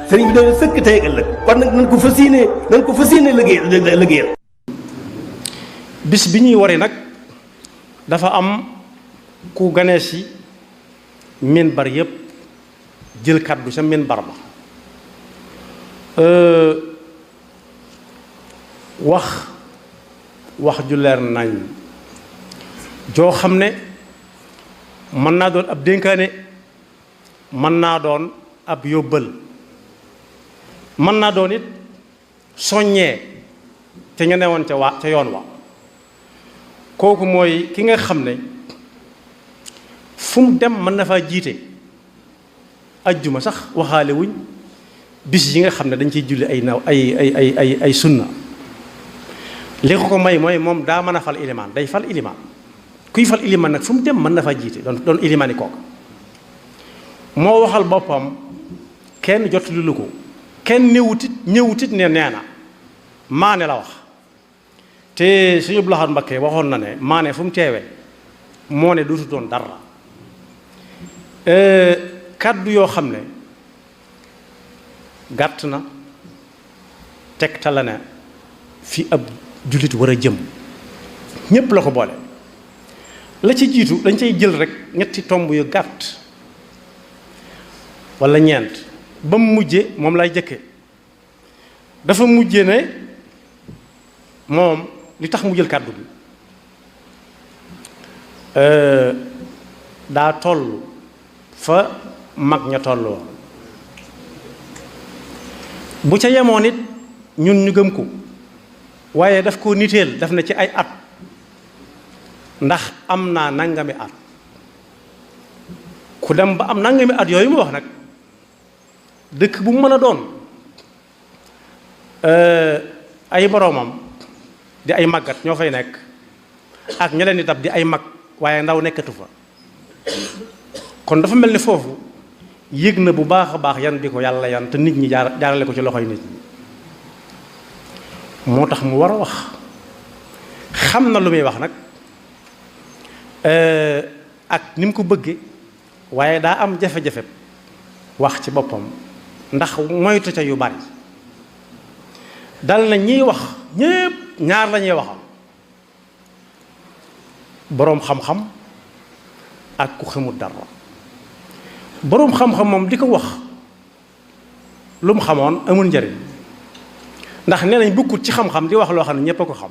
sëriñ bi doon sëkk tey ak ëllëg kon nag nañ ko fas yéene liggéeyal bis bi ñuy wari nag dafa am ku ganee si minbar yépp jël kàddu sa minbar ba wax ju leer nañ joo xam ne mën naa doon ab dénkaane mën naa doon ab yóbbal mën naa doon it soññee te nga newoon ca yoon wa kooku mooy ki nga xam ne fu mu dem mën na faa jiite ajjuma sax waxaale wuñ bis yi nga xam ne dañ ciy julli ay sunna li ko may mooy moom daa mën a fal ilimaan day fal ilimaan kuy fal ilimaan nag fu mu dem mën na faa jiite doon ilimaan yi kooku moo waxal boppam kenn jottali lu ko kenn ñëwutit ne nee na maane la wax te suñu Abdul Mbakke waxoon na ne maane fu mu teewee moo ne dootu doon dara kàddu yoo xam ne gàtt na tegtal la ne fi ab jullit war a jëm ñépp la ko boole la ci jiitu dañ cay jël rek ñetti tomb yu gàtt walla ñeent ba mu mujje moom lay jëkke dafa mujje ne moom li tax mu jël kàddu bi daa toll fa mag ña toll woon bu ca yemoon it ñun ñu gëm ko waaye daf ko niteel daf na ci ay at ndax am naa nangami at ku dem ba am nangami at yooyu mu wax nag dëkk bu mu mën a doon ay boroomam di ay màggat ñoo fay nekk ak ña leen di dab di ay mag waaye ndaw nekkatu fa kon dafa mel ni foofu yëg na bu baax a baax yan bi ko yàlla yan te nit ñi jaarale ko ci loxoy nit ñi moo tax mu war a wax xam na lu muy wax nag ak ni mu ko bëggee waaye daa am jafe-jafe wax ci boppam ndax moytu ca yu bari dal na ñiy wax ñépp ñaar la ñuy waxam boroom xam-xam ak ku xamul dara boroom xam-xam moom di ko wax lu mu xamoon amul njariñ ndax nee nañ bokkut ci xam-xam di wax loo xam ne ñépp a ko xam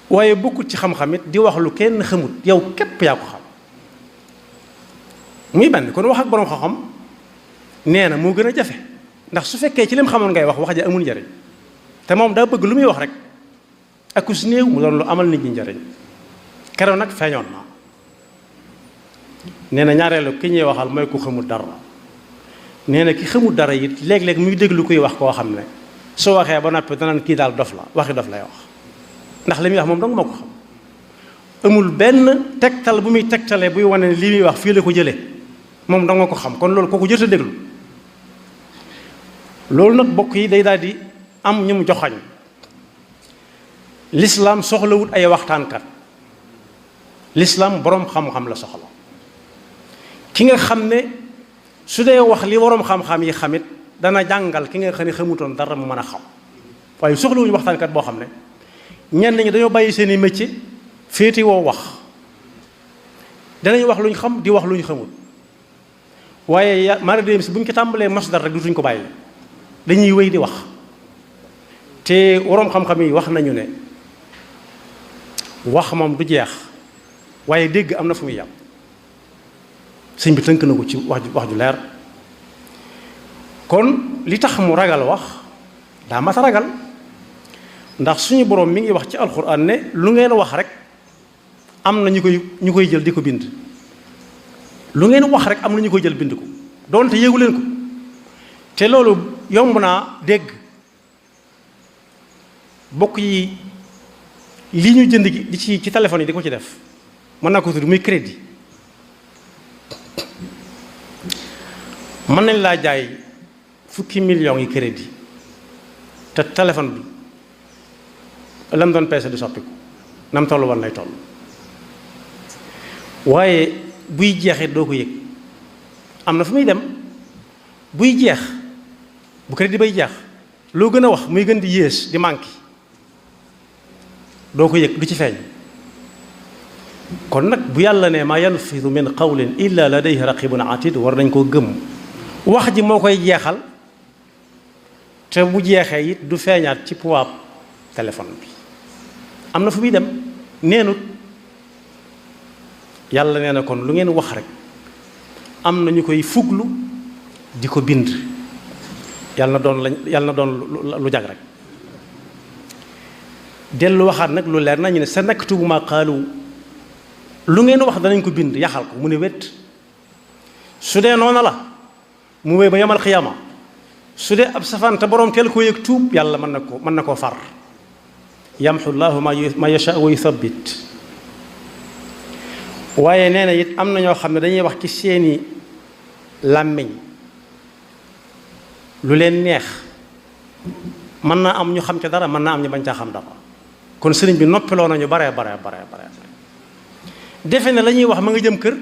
waaye bokkut ci xam-xam it di wax lu kenn xamut yow képp yaa ko xam muy benn kon wax ak boroom xam-xam nee na moo gën a jafe ndax su fekkee ci lim xamoon ngay wax ja amul njariñ te moom daa bëgg lu muy wax rek ak su néew mu doon lu amal nit ñi njariñ keroog nag feeñoon na nee na ñaareelu ki ñuy waxal mooy ku xamul dara nee na ki xamul dara it léeg-léeg muy déglu kuy wax koo xam ne su waxee ba noppi danaan kii daal dof la waxi dof lay wax ndax li muy wax moom dong moo ko xam amul benn tegtal bu muy tegtalee buy wane ne li muy wax fii la ko jëlee moom dong nga ko xam kon loolu kooku jot a déglu loolu nag bokk yi day daal di am ñu mu joxañ lislaam soxlawut ay waxtaankat lislaam boroom xam-xam la soxla ki nga xam ne su dee wax li boroom xam-xam yi xamit dana jàngal ki nga xam ne xamutoon dara mu mën a xam waaye soxlawuñu waxtaankat boo xam ne ñenn ñi dañoo bàyyi seeni métier féeti woo wax danañ wax luñ xam di wax luñ xamul waaye mara dem si bu ñu ko tàmbalee masdar rek dutuñ ko bàyyi dañuy wéy di wax te boroom xam-xam yi wax nañu ne wax moom du jeex waaye dégg am na fu muy yàpp sëñ bi tënk na ko ci wax ju leer kon li tax mu ragal wax daa mat a ragal ndax suñu boroom mi ngi wax ci alxuraan ne lu ngeen wax rek am na ñu koy jël di ko bind lu ngeen wax rek am na ñu koy jël bind ko doonte yéegu leen ko te loolu yomb naa dégg bokk yi li ñu jënd di ci téléphone yi di ko ci def mën naa ko tudd muy crédit mën nañ laa jaay fukki millions yi crédit te téléphone bi lam doon peese du soppiku nam toll woon lay toll waaye buy jeexit doo ko yëg am na fu muy dem buy jeex bu crédit bay jeex loo gën a wax muy gën di yées di manqué doo ko yëg du ci feeñ. kon nag bu yàlla ne maa yalfidu min qawlin illa ladayhi raqibun atid war nañ koo gëm. wax ji moo koy jeexal te bu jeexee it du feeñaat ci poids téléphone bi am na fu muy dem neenut. yàlla nee na kon lu ngeen wax rek am na ñu koy fuglu di ko bind yàlla na doon lu jag rek. dellu waxaat nag lu leer nañu ne sa naktubu ma qaalu lu ngeen wax danañ ko bind yaxal ko mu ne wét su dee noona la mu wéy ba yamal xiyaama su dee ab safaan te boroom teel koo yëg tuub yàlla mën na koo far. yamxu llaahu ma yashaa wa yuthabbit. waaye nee na it am na ñoo xam ne dañuy wax ci seeni làmmiñ lu leen neex mën naa am ñu xam ca dara mën naa am ñu bañ caa xam dara kon sëriñ bi noppiloo nañu bare defe ne la ñuy wax ma nga jëm kër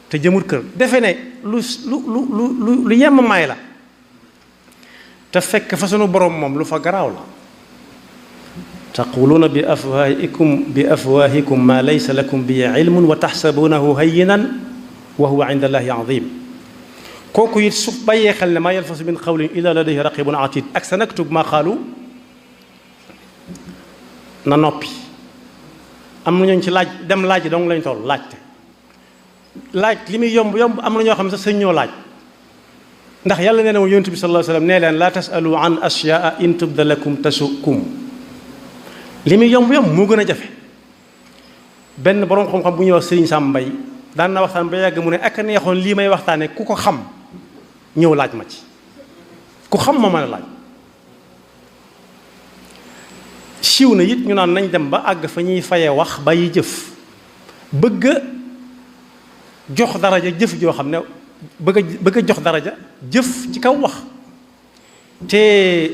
te jëmul kër defe ne lu yemm maay la te fekk fa sunu borom moom lu fa garaaw la. taquluuna bi afwaahikum ma laysa lakum bi ilmun wa taxsabuunahu hayyinan wa huwa inda allahi azim. kooku it su bàyyee xel ne maa yalfasu min qawlin illa ladayhi raqibun atid ak sa naktub maa qaalu na noppi. am na ñooñu ci laaj dong lañ toll laaj li muy yomb am na ñoo xam ne sax sëñ ñoo laaj ndax yàlla nee na mu yonent bi sallallahu alayhi wa sallam nee leen laa tasalu an ashyaa in tubda lakum tasukum. li muy yomb moo gën a jafe. benn boroom xam-xam bu ñuy wax Sëriñ Sam Mbay daan na waxtaan ba yàgg mu ne ak a neexoon lii may waxtaane ku ko xam ñëw laaj ma ci ku xam ma mën a laaj. siiw na it ñu naan nañ dem ba àgg fa ñuy faye wax bàyyi jëf bëgg a jox daraja jëf joo xam ne bëgg a jox daraja jëf ci kaw wax te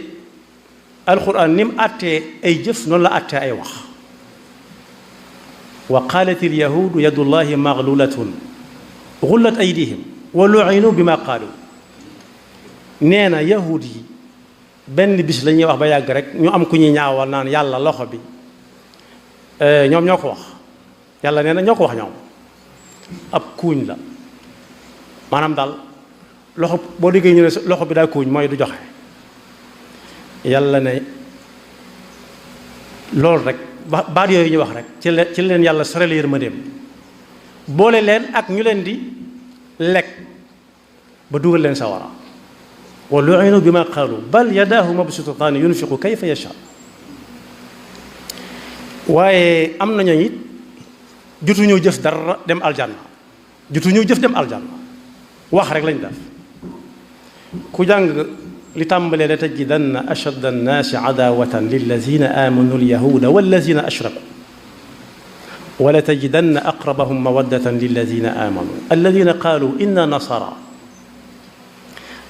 alquran ni mu àttee ay jëf noonu la àttee ay wax. wa qaalat alyahuudu yadullahi maglulatun gullat aydihim wa lu'inu bima qaalu. nee na yahuud yi benn bis la ñuy wax ba yàgg rek ñu am ku ñuy ñaawal naan yàlla loxo bi ñoom ñoo ko wax yàlla nee na ñoo ko wax ñoom ab kuuñ la maanaam daal loxo boo déggee ñu ne loxo bi daa kuuñ mooy du joxe. yàlla ne loolu rek baat yooyu ñu wax rek ci leen yàlla soreel yërmandeem boole leen ak ñu leen di lekk ba dugal leen sawara. wa lu'inu bima qaalu bal yadaahu mabsuutataani yunfiqu kayfa yashaa. waaye am nañu it jotuñu jëf dara dem aljanna jotuñu jëf dem aljanna wax rek lañ def. ku jàng li tàmbalee la tajidanna ashadda annaasi adaawatan lillazina aamanu alyahuuda wallazina ashraku wa la tajidanna aqrabahum mawaddatan lillazina aamanu alladina qaalu inna nasara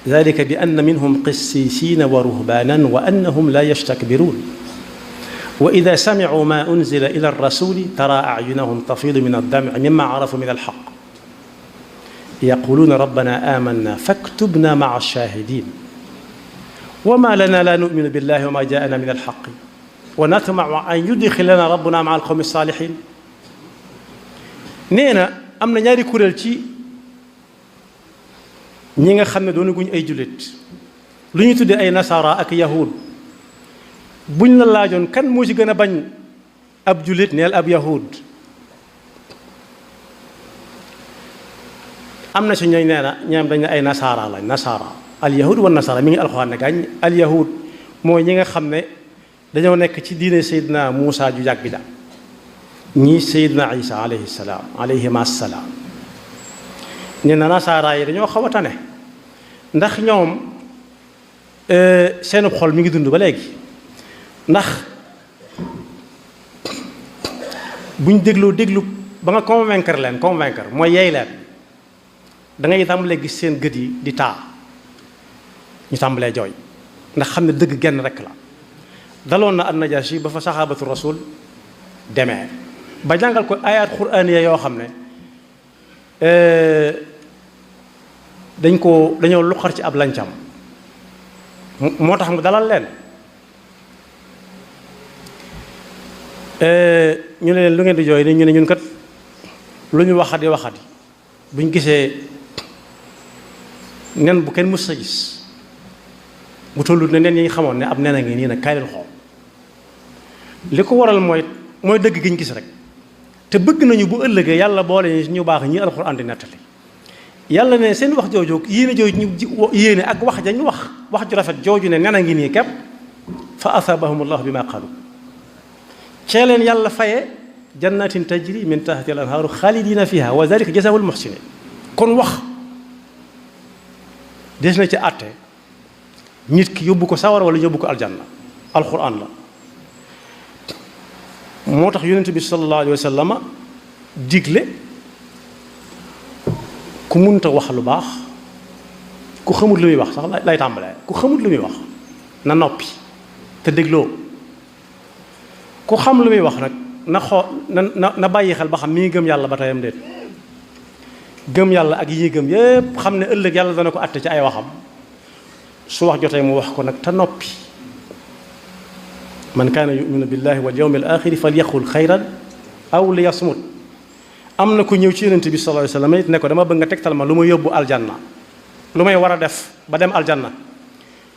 dalika bi anna minhum qissiisiina wa ruhbaanan wa annahum laa yastakbiruun wa idaa samicuu maa unzila ila rrasuuli taraa acyunahum tafiidu min addamci mimmaa carafuu min alxaq yaquluuna rabbanaa aamanna faktubnaa maca ashaahidiin wa maa lanaa laa nu'minu billaahi wa maa jaa'anaa min alxaqi wa natmacu an yudxilanaa rabbunaa maca alqawmi saalixiin. nee na am na ñaari kuréel ci ñi nga xam ne doonu guñ ay jullit lu ñu tuddee ay nasaara ak yahud buñ la laajoon kan moo ci gën a bañ ab jullit neel ab yahud. am na si ñooy nee na ñoom dañ ne ay nasaara lañ nasaara al yahud wa nasaara mi ngi alxuraan ne gaañ al yahud mooy ñi nga xam ne dañoo nekk ci diine Seydina Muusa ju yàgg ja ñii Seydina Isa alayhi salaam alayhima salaam. ñu ne nasaara yi dañoo xaw a tane ndax ñoom seenub xol mi ngi dund ba léegi ndax buñ déglu ba nga convaincre mooy yeey leen da ngay tàmbalee gis seen gët yi di taa ñu tàmbalee jooy ndax xam ne dëgg genn rek la. daloon na an-Najaashi ba fa saxaabatu rasul demee ba jàngal ko ayaat quraaniya yoo xam ne dañoo luqar ci ab lancam moo tax mu dalal leen ñu ne leen lu ngeen di jooy ni ñu ne ñun kat lu ñu waxati buñ gisee nen bu kenn mës sa gis bu tollut ne nen yi xamoon ne ab nen a ngi nii nag kaay leen xool li ko waral mooy dëgg gi ñu gis rek te bëgg nañu bu ëllëgee yàlla boole ñu baax ñi alxuraan di nettali yàlla ne seen wax jooju yéene jooju ñu yéene ak wax dañu wax ju rafet jooju ne nen a ngi nii képp fa asabahum allahu bima qaalu cee leen yàlla faye jannatin tajri min tahtiha al anhaaru xaalidina fiha wa dalika jazaa'ul muhsinin kon wax des na ci àtte nit ki yóbbu ko sawar wala yóbbu ko aljanna alquran la moo tax yonent bi sallallahu alayhi wa sallam digle ku munta wax lu baax ku xamut lu muy wax sax lay tàmbalee ku xamut lu muy wax na noppi te dégloo ku xam lu muy wax nag na xoo na bàyyi xel ba xam mi ngi gëm yàlla ba teyam déet gëm yàlla ak yi gëm yépp xam ne ëllëg yàlla dana ko àtte ci ay waxam su wax jotee mu wax ko nag te noppi man kaana yuminu billahi wal yawmil axiri falyaqul xayran aw liyasmut am na ku ñëw ci yonent bi sallallahu alayhi wasallam it ne ko dama bëgg nga tegtal ma lu ma yóbbu aljanna lu may war a def ba dem aljanna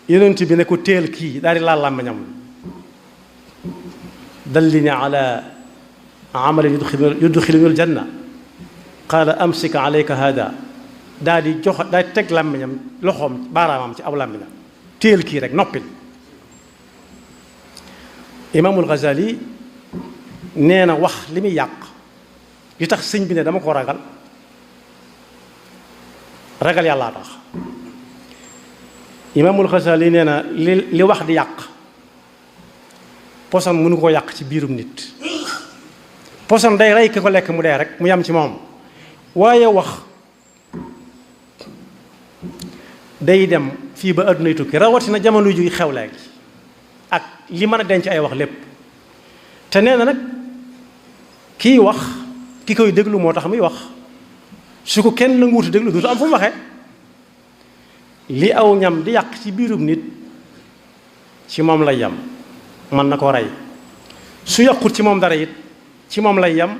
yonent bi ne ko téel kii daal di laal làmmiñam dallini ala amalin yudxiluni aljanna qaala amsik alayka hada daal di jox daal di teg làmmiñam loxoom baaraamam ci aw làmmiñam téel kii rek noppil imaamul Ghazali nee na wax li muy yàq li tax sëñ bi ne dama ko ragal yàllaa tax imaamul Ghazali nee na li wax di yàq poson mënu koo yàq ci biirum nit poson day rey ki ko lekk mu dee rek mu yam ci moom waaye wax day dem fii ba àddunay tukki rawatina jamono juy xew léegi ak li mën a denc ay wax lépp te nee na nag kiy wax ki koy déglu moo tax muy wax su ko kenn la nguutu déglu duutu am fu mu waxee li aw ñam di yàq ci biirum nit ci moom lay yam mën na koo rey su yàqut ci moom dara it ci moom lay yam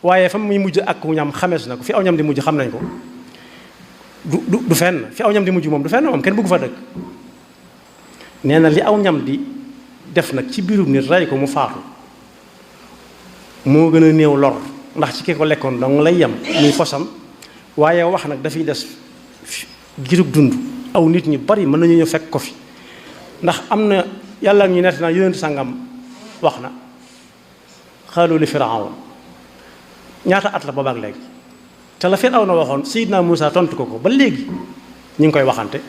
waaye fa muy mujj ak ñam xamees na ko fi aw ñam di mujj xam nañ ko du fenn fi aw ñam di mujj moom du fenn moom kenn bëggu fa dëkk nee na li aw ñam di def nag ci biirum nit rey ko mu faatu moo gën a néew lor ndax ci ki ko lekkoon dong lay yem muy posam waaye wax nag dafay des girug dund aw nit ñi bari mën nañu ñëw fekk ko fi ndax am na yàlla ñu nett naa yonent sàngam wax na xaalu li Firawna ñaata at la boobaak léegi te la Firawna waxoon Seydina Muusa tontu ko ba léegi ñu ngi koy waxante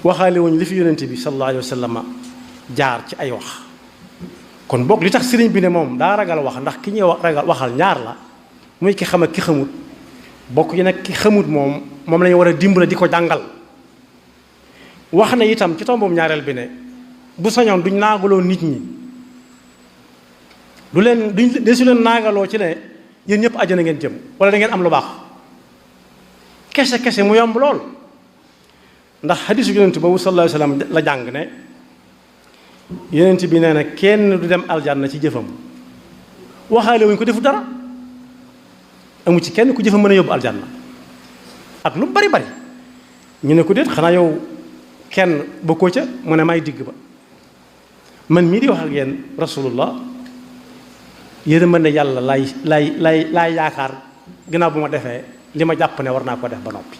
waxaale wuñ li fi yonent bi sallallahu alayhi wa sallam jaar ci ay wax kon boog li tax sëriñ bi ne moom daa ragal wax ndax ki ñuy ragal waxal ñaar la muy ki xam ak ki xamut bokk yi nag ki xamut moom la ñu war a dimbale di ko jàngal wax na itam ci tombum ñaareel bi ne bu sañoon duñ naagaloo nit ñi duñ su leen naagaloo ci ne yéen ñëpp àjjana ngeen jëm wala da ngeen am lu baax kese mu yomb lool ndax xadiisu yonent boobu sallallahu alayhi wa sallam la jàng ne yonent bi nee na kenn du dem aljanna ci jëfam waxaale wuñ ko defu dara amu ci kenn ku jëfam mën a yóbbu aljanna ak lu bari ñu ne ko déet xanaa yow kenn bokkoo ca mu ne may digg ba man mii di wax ak yéen rasulullah yéen a mën ne yàlla laay yaakaar ginnaaw bu ma defee li ma jàpp ne war naa ko def ba noppi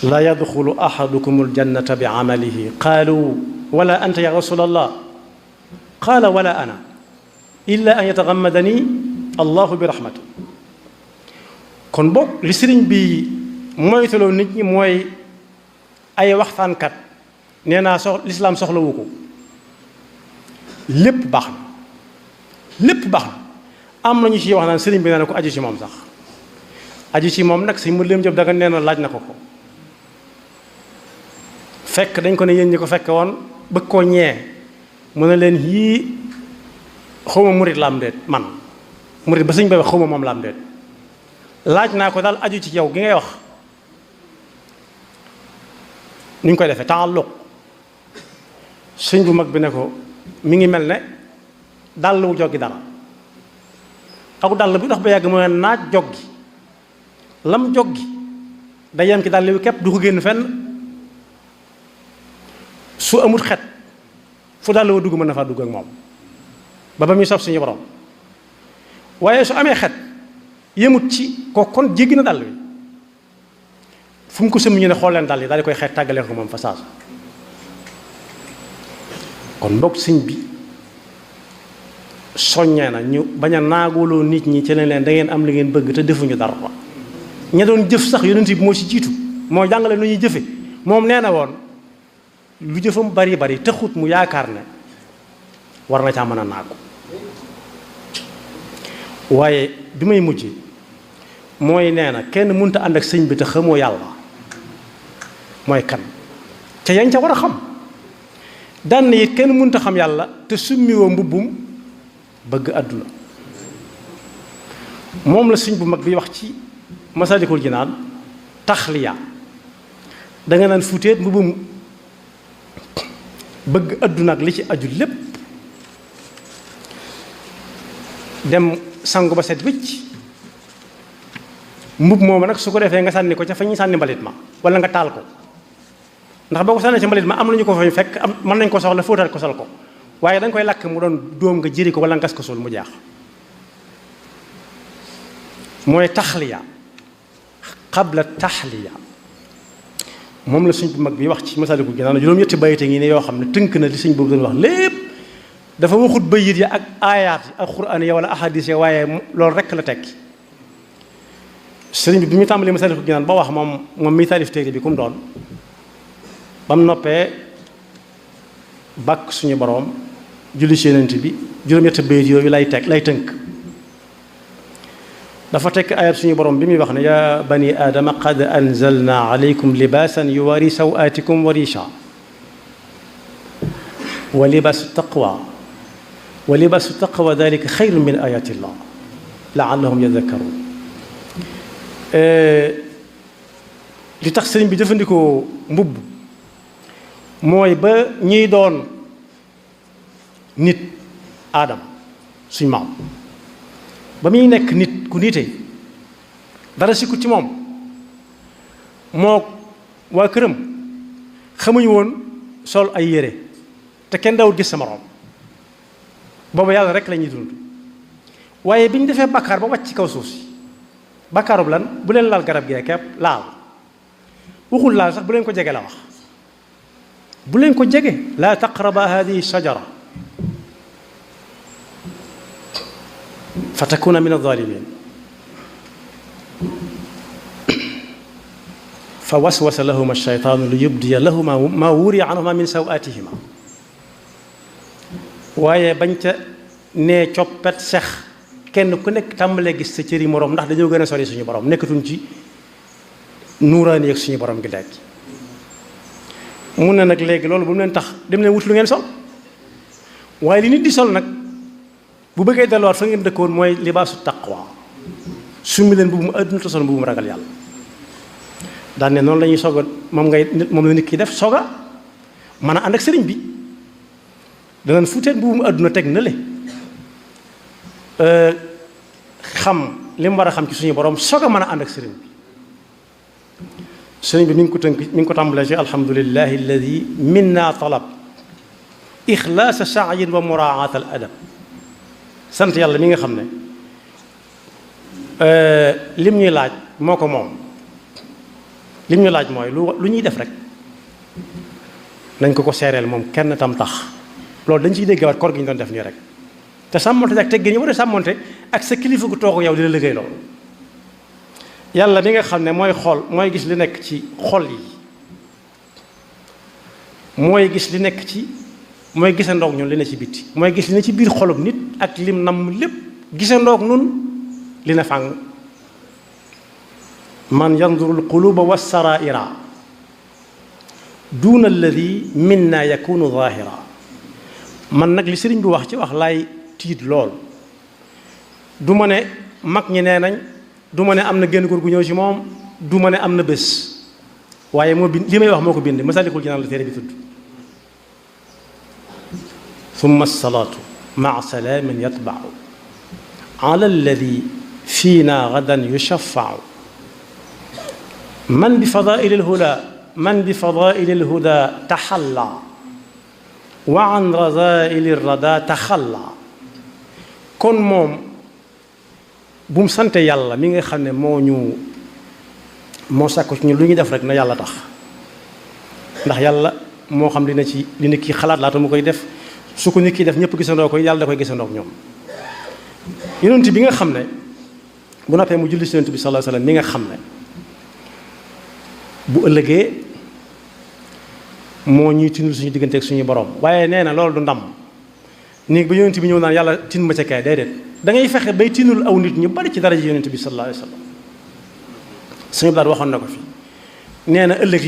la yadxulu ahadukum aljannata bi amalihi qaalu wala anta ya rasulallah qaala wala ana illa an yatagammadani allahu bi rahmati kon boog li sëriñ bi moytaloo nit ñi mooy ay waxtaankat nee naa lislaam soxlawu ko lépp baax na am na ñu ci wax naan sëriñ bi nee na ko aju ci moom sax aju ci moom nag sëñ mu leen jëf daga nee na laaj na ko fekk dañ ko ne yéen ñi ko fekke woon bëgg koo ñee mu ne leen yii xawma murit la am déet man murit ba sëñ bay wax xawma moom la am déet laaj naa ko daal aju ci yow gi ngay wax ni ñu koy defee taalluq sëñ bu mag bi ne ko mi ngi mel ne dàll wu joggi dara ak dàll bi dox ba yàgg mooy naaj joggi lam joggi day yem ci dàll wi képp du ko génn fenn su amul xet fu dàll wa dugg mën na faa dugg ak moom ba muy sof suñu borom waaye su amee xet yemut ci ko kon jéggi na dàll wi fu mu ko sëmm ñu ne xool leen dàll yi daal di koy xeet tàggaleen ko moom fa saasa kon mbokk sëñ bi soññee na ñu bañ a naaguloo nit ñi ci ne leen da ngeen am li ngeen bëgg te defuñu dara ña doon jëf sax yonent bi moo ci jiitu moo jàngale nu ñuy jëfe moom nee na woon lu jëfam bari bari taxut mu yaakaar ne war na caa mën a naagu waaye bi may mujj mooy nee na kenn mënta ànd ak sëñ bi te xamoo yàlla mooy kan ca yañ ca war a xam daan na it kenn mënta xam yàlla te summiwoo mbubbum bëgg àdduna moom la sëñ bu mag bi wax ci Masaalikul Jinaan taxliya da nga naan futeet mbubbum bëgg àdduna ak li ci aju lépp dem sangu ba set wicc mbub moomu nag su ko defee nga sànni ko ca fa ñuy sànni mbalit ma wala nga taal ko ndax boo ko sànnee ci mbalit ma am nañu ko fa fekk am mën nañ ko soxla fóotaat ko sol ko waaye da nga koy lakk mu doon dóom nga jëri ko wala nga gas ko sol mu jaax mooy taxliya qabla taxliya moom la sëñ bu mag bi wax ci Masaalikul Jinaan juróom-ñetti bayite ngi ne yoo xam ne tënk na li sëñ boobu doon wax lépp dafa waxut bayit ya ak aayaat ak quraan ya wala ahadis ya waaye loolu rekk la tekki sëriñ bi mu tàmbalee Masaalikul Jinaan ba wax moom mi taalif téere bi ku mu doon ba mu noppee bàkk suñu boroom julli ci Yonent bi juróom-ñetti bayit yooyu lay tënk dafa tekk ayat suñu borom bi muy wax ne yaa bani aadama qad anzalna alaykum libaasan yuwaari sawaatikum wa riisha wa libaasu taqwa dalika xayrun min ayaati llah laallahum yadakkaruun li tax sëriñ bi jëfandikoo mbubb mooy ba ñiy doon nit aadama suñ maam ba muy nekk nit ku nite dara sikku ci moom moo waa këram xamuñu woon sol ay yére te kenn dawul gis sa moroom boobu yàlla rek la ñuy dund waaye bi ñu defee bàkkaar ba wàcc ci kaw suuf si bàkkaarub lan bu leen laal garab gee kepp laal waxul laal sax bu leen ko jege la wax bu leen ko jege laa taqraba hadihi shajara fa takuna min adh-dhalimin fa waswasa lahuma ash-shaytaanu li yubdiya lahuma ma wuriya anhuma min sawatihima waaye bañ ca nee coppet sex kenn ku nekk tàmbalee gis sa cëri moroom ndax dañoo gën a sori suñu borom nekkatuñ ci nuuraani ak suñu borom gi dekk mun na nag léegi loolu bu mu leen tax dem leen wut lu ngeen sol waaye li nit di sol nag bu bëggee delluwaat fa ngeen dëkkoon mooy libaasu taqwa summi leen bu mu àdduna te sol bu mu ragal yàlla daan ne noonu la ñuy soog a moom la nit ki def soog a mën a ànd ak sëriñ bi danañ futeet bu mu àdduna teg na le xam li mu war a xam ci suñu borom soog a mën a ànd ak sëriñ bi sëriñ bi mi ngi ko tàmbalee ci alhamdulillahi alladi minna talab ixlaasa sa'yin wa muraa'at al adab sant yàlla mi nga xam ne lim ñuy laaj moo ko moom lim ñu laaj mooy lu ñuy def rek nañ ko seereel moom kenn tam tax loolu dañ ciy déggewaat koor gi ñu doon def nii rek te sàmmonte ak teggin ñu war a sàmmonte ak sa kilifa gu toog yow di la liggéey loolu yàlla mi nga xam ne mooy xool mooy gis li nekk ci xol yi mooy gis li nekk ci mooy gisandoog ñun li ne ci bitti mooy gis li ne ci biir xolum nit ak lim nam lépp gisandoog nun li na fàng man yanduru alquluba wassaraira duna alladi minna yakunu zahira man nag li sëriñ bi wax ci wax laay tiit lool du ma ne mag ñi nee nañ du ma ne am na génn góor gu ñëw ci moom du ma ne am na bés waaye moo bind li may wax moo ko bind Masaalikul Jinaan la téere bi tudd summa salaatu maa salaamin yatbau ala alladi fiina gadan yushafau man bi fadaili lhuda taxalla wa an razaili rada taxalla kon moom bu mu sante yàlla mi nga xam ne moo sàkku ci ñu lu ñuy def rek na yàlla tax ndax yàlla moo xam li ne kii xalaat laata mu koy def su ko nit ki def ñëpp gisandoo ko yàlla da koy gisandoo ak ñoom yonent bi nga xam ne bu noppee mu julli si yonent bi sallallahu alayhi wasallam mi nga xam ne bu ëllëgee moo ñuy tinul suñu diggante ak suñu borom waaye nee na loolu du ndam nii ba yonent bi ñëw naan yàlla tin ma ca kaay déedéet da ngay fexe bay tinul aw nit ñu bari ci daraja yonent bi sallallahu alayhi wasallam suñu blaat waxoon na ko fi nee na ëllëg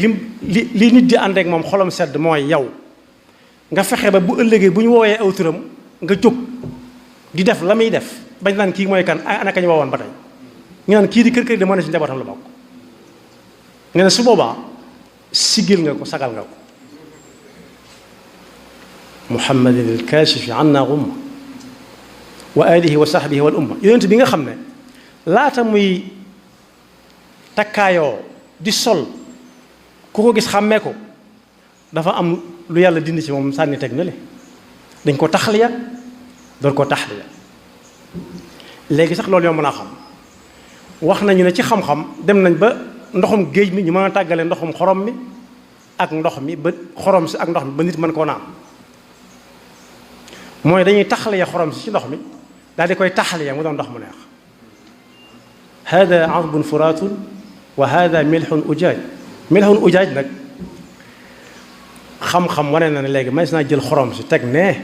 li nit di ànd ak moom xolam sedd mooy yow nga fexe ba bu ëllëgee bu ñu woowee aw turam nga jóg di def la muy def bañ naan kii mooy kan ana kañ woowoon ba tey ñu naan kii di kër de moo ne si njabootam la bokk nee na su boobaa siggil nga ko sagal nga ko muhammadin al kaashifi anna gumma wa alihi wa sahbihi wal umma yonent bi nga xam ne laata muy takkaayoo di sol ku ko gis xàmmee ko dafa am lu yàlla dindi ci moom sànni teg na le dañ ko taxliya door ko taxliya léegi sax loolu yomb naa xam wax nañu ne ci xam-xam dem nañ ba ndoxum géej mi ñu mën a tàggale ndoxum xorom mi ak ndox mi ba xorom si ak ndox mi ba nit mën koo naan mooy dañuy taxliya xorom si ci ndox mi daal di koy taxliya mu doon ndox mu neex hada azbun furaatun wa hada milxun ujaaj nag xam-xam wane na ne léegi may naa jël xorom si teg ne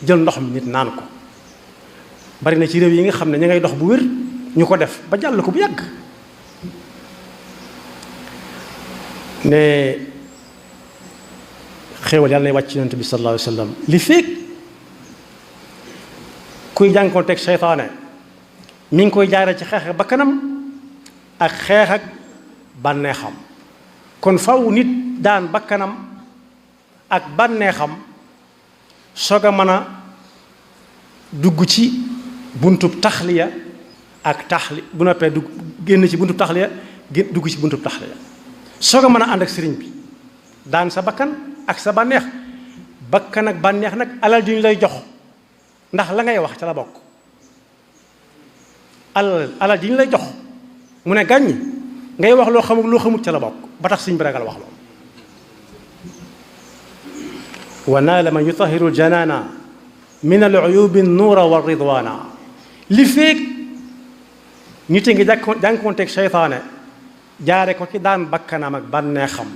jël ndox mi nit naan ko bari na ci réew yi nga xam ne ñu ngay dox bu wér ñu ko def ba jàll ko bu yàgg ne xéewal yàlla nay wàcc ci yonent bi sallallahu alayhi wa sallam li fekk kuy jànkoonteeg seytaane mi ngi koy jaare ci xeex ak bakkanam ak xeex ak bànneexam kon faw nit daan bakkanam ak bànneexam soog a mën a dugg ci buntub taxliya ak taxli bu noppee dugg génn ci buntub taxliya dugg ci buntub taxliya soog a mën a ànd ak sëriñ bi daan sa bakkan ak sa bànneex bakkan ak bànneex nag alal ju ñu lay jox ndax la ngay wax ca la bokk alal ji ñu lay jox mu ne gàññi ngay wax loo xamut ca la bokk ba tax sëriñ bi ragal wax loolu wa naala man yutahiru ljanaana min aluyubi nuura wa ridwaana li feeg nit a ngi jànkoonteeg seytaane jaare ko ci daan bakkanam ak bànneexam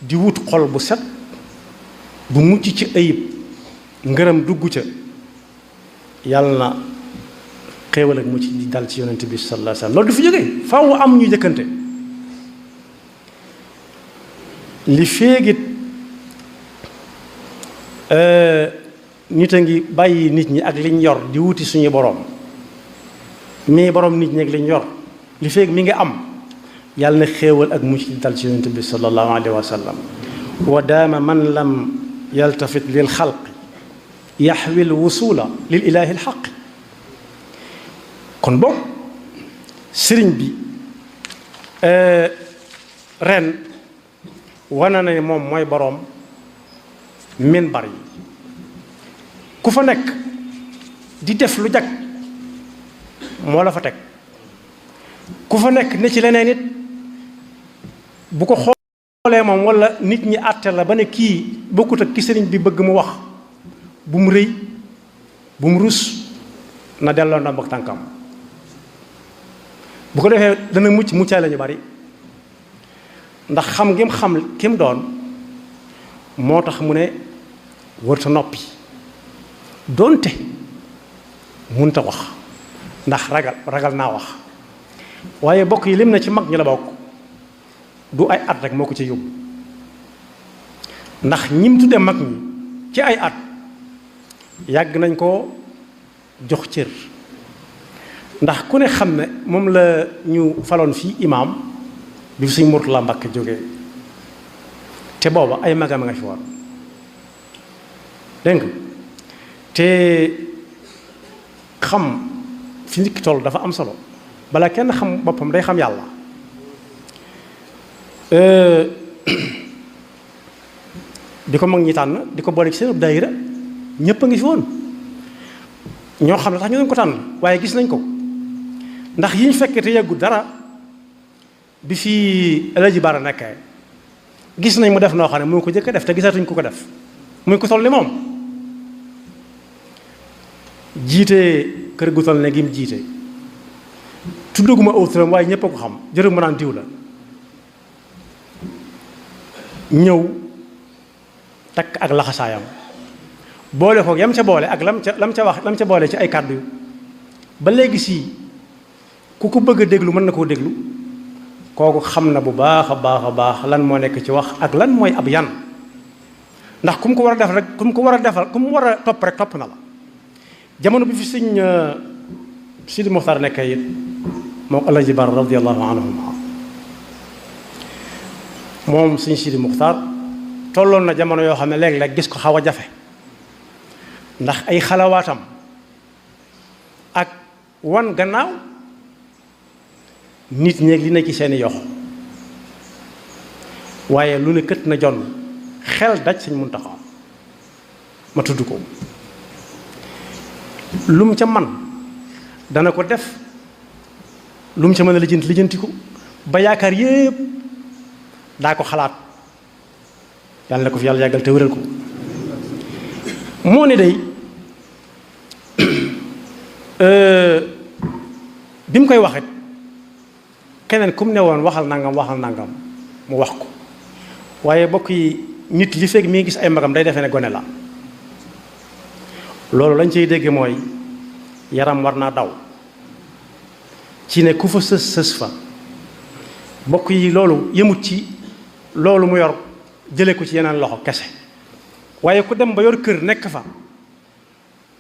di wut xol bu set bu mucc ci ayib ngërëm dugg ca yàlla na xéewal ak mucc di dal ci yonent bi sallallahu alayhi wasallam loolu du fi jógee faaw am ñu jëkkante li feegit nit a ngi bàyyi nit ñi ak liñ yor di wuti suñu borom mii borom nit ñi ak liñ yor li feeg mi ngi am yàlla na xéewal ak mucc di dal ci yonent bi sallallahu alayhi wa sallam wa daama man lam yaltafit lil xalqi yaxwi l wusula lil ilahi lxaqi kon boog sëriñ bi ren wana na ne moom mooy boroom minbar yi ku fa nekk di def lu jag moo la fa teg ku fa nekk ne ci leneen it bu ko xoolee moom walla nit ñi àtte la ba ne kii bokkut ak ki sëriñ bi bëgg mu wax bu mu rëy bu mu rus na delloo ndomb ak tànkam bu ko defee dana muccaale ñu bari ndax xam ngim xam kim doon moo tax mu ne wërta noppi doonte munta wax ndax ragal naa wax waaye bokk yi lim na ci mag ñi la bokk du ay at rek moo ko ci yóbbu ndax ñim tudde mag ñi ci ay at yàgg nañ ko jox cër ndax ku ne xam ne moom la ñu faloon fii imaam bi fi Sëñ Murtala Mbàkke jógee te booba ay magam a nga fi woon dégg nga te xam fi nit ki toll dafa am solo balaa kenn xam boppam day xam yàlla di ko mag ñi tànn di ko boole ci seen daayira ñëpp a ngi fi woon ñoo xam ne tax ñu doon ko tànn waaye gis nañ ko ndax yi ñu fekkee te yàggu dara bi fi El Hadj Bara nekkee gis nañ mu def noo xam ne moo ko jëkk a def te gisatuñ ko def muy ko toll ni moom jiite kër gu toll ne gi mu jiite tuddaguma aw turam waaye ñëpp a ko xam jërëm mu naan diw la ñëw takk ak laxasaayam boole ko yam ca boole ak lam ca wax lam ca boole ci ay kàddu yu ba léegi sii ku ko bëgg a déglu mën na koo déglu kooku xam na bu baax a baax a baax lan moo nekk ci wax ak lan mooy ab yan ndax ku mu ko war a def rek ku mu ko war a defal ku mu war a topp rek topp na la jamono bi fi sëñ Sidi Muxtaar nekkee it moom El Hadj Bara radiyallahu anhum moom sëñ Sidi Muxtaar tolloon na jamono yoo xam ne léeg-léeg gis ko xaw a jafe ndax ay xalawaatam ak wan gannaaw nit ñeeg li ne ci seeni yox waaye lu ne kët na jonn xel daj Sëñ Muntaxa ma tudd ko lu mu ca man dana ko def lu mu ca mën a lijjanti ko ba yaakaar yépp daa ko xalaat yàlla na ko fi yàlla yàggal te wéral ko moo ne day bi mu koy waxit keneen ku mu ne woon waxal nangam mu wax ko waaye bokk yi nit li fekk mi ngi gis ay magam day defee ne gone la loolu lañ ciy dégg mooy yaram war naa daw ci ne ku fa sës fa bokk yi loolu yëmut ci loolu mu yor jële ko ci yeneen loxo kese waaye ku dem ba yor kër nekk fa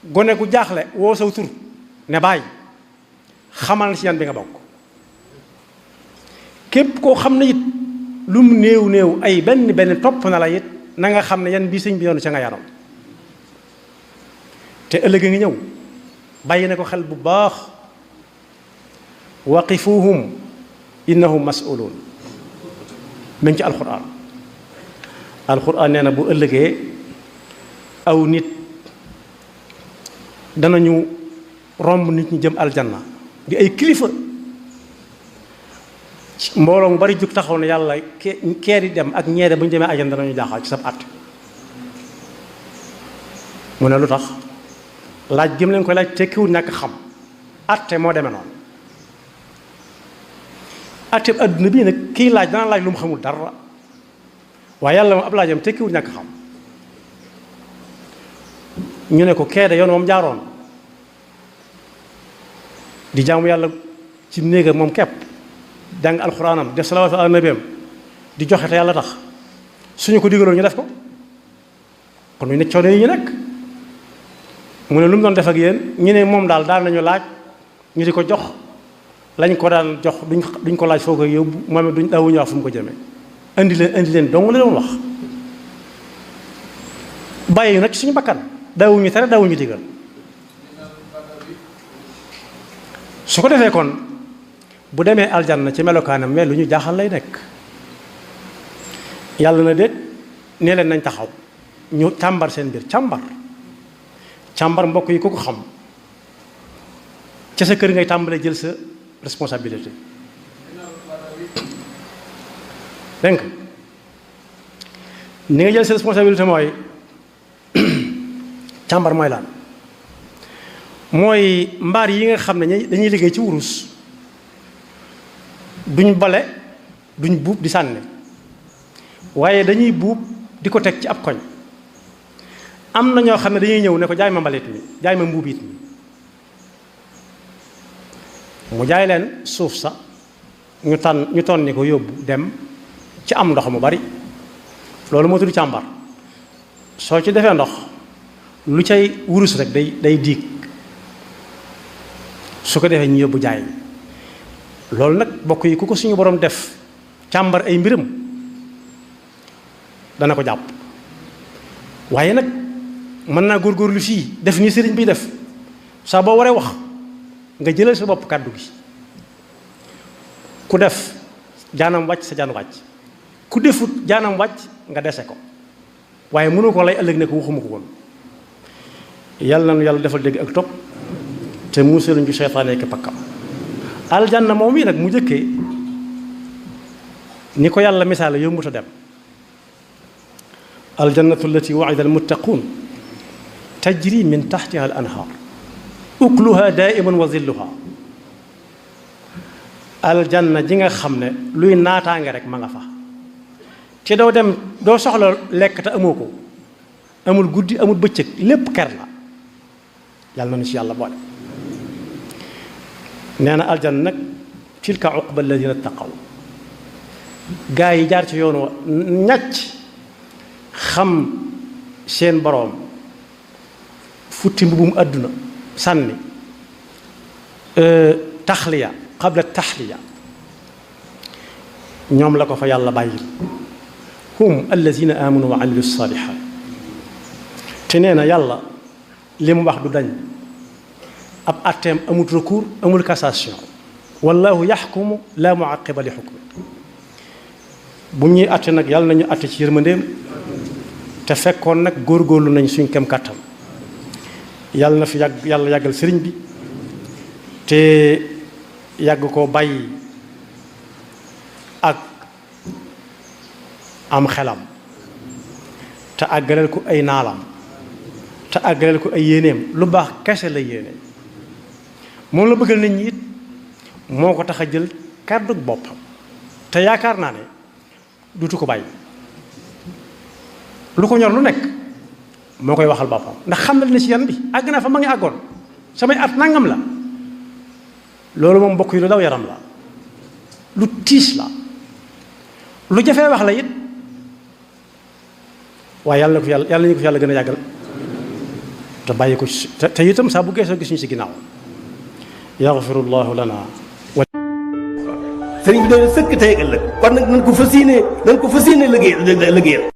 gone gu jaaxle woo saw tur ne bàyyi xamal na ci yan bi nga bokk képp koo xam ne it lu mu néew ay benn topp na la it na nga xam ne yan bii sëñ bi yoonu ca nga yaram te ëllëg a ngi ñëw bàyyi na ko xel bu baax waqifuhum innahum mas'ulun mi ngi ci alquran nee na bu ëllëgee aw nit danañu romb nit ñi jëm aljanna di ay kilifa mbooloo mu bari jug taxaw ne yàlla keer yi dem ak ñeede bu ñu demee aljanna danañu jaaxal ci sab at mu ne lu tax laaj gëm leen koy laaj tekkiwul ñàkk xam atte moo demee noonu atte adduna bii nag kii laaj dana laaj lu mu xamul dara waaye yàlla moom ab laajam tekkiwul ñàkk xam ñu ne ko keede yoon moom jaaroon di jaamu yàlla ci néegam moom kepp jàng alxuraanam def salawaatu ala nabiam di joxe te yàlla tax suñu ko digaloon ñu def ko kon ñu nekk coono yi ñu nekk mu ne lu mu doon def ak yéen ñu ne moom daal nañu laaj ñu di ko jox lañ ko daan jox duñ ko laaj foo koy yóbbu moom it duñ daawuñu wax fu mu ko jëmee indi leen dong la doon wax bàyyi nag suñu bakkan daawuñu tere daawuñu digal su ko defee kon bu demee aljanna ci melokaanam mais lu ñu jaaxal lay nekk yàlla na déet nee leen nañ taxaw ñu càmbar seen mbir càmbar mbokk yi ku ko xam ca sa kër ngay tàmbalee jël sa responsabilité dégg nga ni nga jël sa responsabilité mooy càmbar mooy lan mooy mbaar yi nga xam ne dañuy liggéey ci wurus duñ bale duñ buub di sànni waaye dañuy buub di ko teg ci ab koñ am na ñoo xam ne dañuy ñëw ne ko jaay ma mbalit mi jaay ma mbuub it mi mu jaay leen suuf sa ñu tonni ko yóbbu dem ci am ndox mu bari loolu moo tudd càmbar soo ci defee ndox lu cay wurus rek day diig su ko defee ñu yóbbu jaay loolu nag bokk yi ku ko suñu borom def càmbar ay mbiram dana ko jàpp. waaye nag mën naa góorgóorlu fii def ni sëriñ bi def saa boo waree wax nga jëlal sa bopp kàddu gi. ku def jaanam wàcc sa jaan wàcc ku defut jaanam wàcc nga dese ko waaye mënu ko lay ëllëg ne ko waxuma ko woon. yàlla na nu yàlla defal dégg ak topp te musal ñu seytaane ak pakkam. aljanna moom yi nag mu jëkkee ni ko yàlla misaale yombut a dem. aljannatu allati wa'ida almuttaquun tajri min taxtiha al anhaar ukluha daa'iman wa zilluha. aljanna ji nga xam ne luy naataange rek ma nga fa te doo dem doo soxla lekk te amoo ko amul guddi amul bëccëg lépp ker la yàlla na ci yàlla boole. nee na aljanna nag tilka uqba alladina taqaw gaa yi jaar ci yoon wa ñàcc xam seen boroom futti mbubum àdduna sànni taxliya qabla taxliya ñoom la ko fa yàlla bàyyi. hum allazina amanu wa amilu salihat te nee na yàlla li mu wax du dañ ab atteem amul recours amul cassation wallahu yaxkumu la muaqiba li xukmi. bu ñuy atte nag yàlla nañu atte ci yërmandeem te fekkoon nag góorgóorlu nañ suñ kem kàttan. yàlla na fi yàgg yàlla yàggal sëriñ bi te yàgg koo bàyyi ak am xelam te àggaleel ko ay naalam te àggaleel ko ay yéeneem lu baax kese la yéene moom la bëggal nit ñi it moo ko tax a jël kàddu boppam te yaakaar naa ne dutu ko bàyyi. lu ko ñor lu nekk moo koy waxal boppam ndax xam na ne ci yan bi àgg naa fa ma ngi àggoon samay at nangam la. loolu moom mbokk yi lu daw yaram la lu tiis la lu jafee wax la it waaye yàlla nañu ko fi yàlla gën a yàggal te bàyyi ko te itam saa bu geesoo gis ñu ci ginnaaw. yaxfirullahu lana. sëriñ bi doon sëkk tey ëllëg kon nag nañ ko fas yéene liggéeyal